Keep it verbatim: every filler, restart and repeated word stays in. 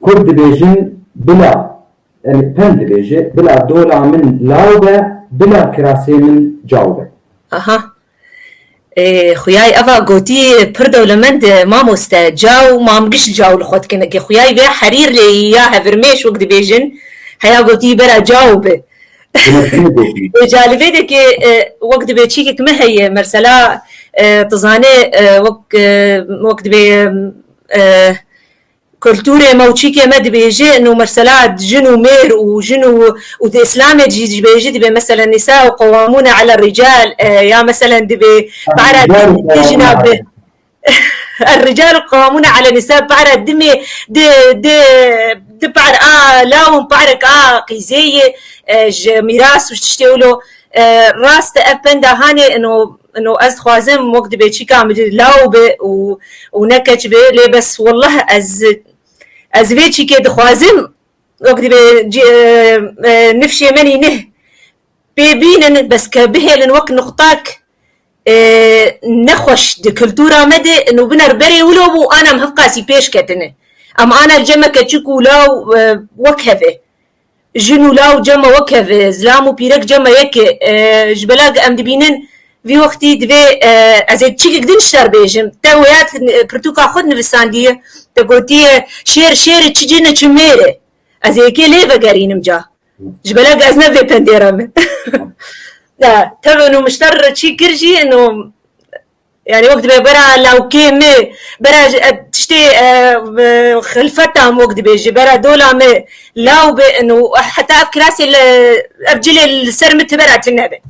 Kurd dibêjin bila, yani pend dibêje, bila dola min law be, bila kirasê min caw be. Aha. Ê, xuyay eva gotî pir dewlemend e, mamoste. Caw, mam giş caw li xwe dikin. Eke xuyay vê herîr lê ya hevirmêş wek dibêjin, heya gotî bera caw be. Ê, calibê de ke, e, wek dibê çîkek me heye, mersela, e, tu zanê, e, wek, e, wek dibê, e, kulturê me û çîkê me dibêje, ino mersela jin û mêr û jin û, û di Îslamê jî dibêje, dibê meselen nisa û qewamûne ele rical, e, ya meselen dibê para dijna bi. الرجال قوامون على النساء, para dimê di, di, di par a lawin parek a qîzê ye, e, ji mîras û tiştê wilo, e, rast e ev penda hanê ino, ino ez dixwazim wek dibê çîka min law be û, û ne keç be, lê bes wallah ez, ez vê çîkê dixwazim wek dibê cî-, e, e, nifşê menî ne pê bînin, bes ke bihêlin wek nuqtak, e, nexweş di kultura me de, ino biner berê wilo bû, ana em hevqasî pêş ketine. Em ana li cem me keçik û law, e, wek hev e. Jin û law cem me wek hev e, zilam û pîrek cem me yek e. E, ji bela em dibînin vî wextî divê, e, ez ê çîkek din ji te re bêjim. Te wêya, e, pirtûka xwe nivîsandiye, te gotiye, şêr şêr e, çi cin e, çi mêr e. Ez ê yekê lê vegerînim ca. Ji bela ez ne vê pendê re me. Ya, tevin û mişter çî kir jî, ino, yani wek dibê bera lawkê me, bera ji, e, tiştê, e, e, xilfeta me wek dibê ji bera dola me law be, ino, heta ev kirasê li, ev cilê li ser me tibera tune be.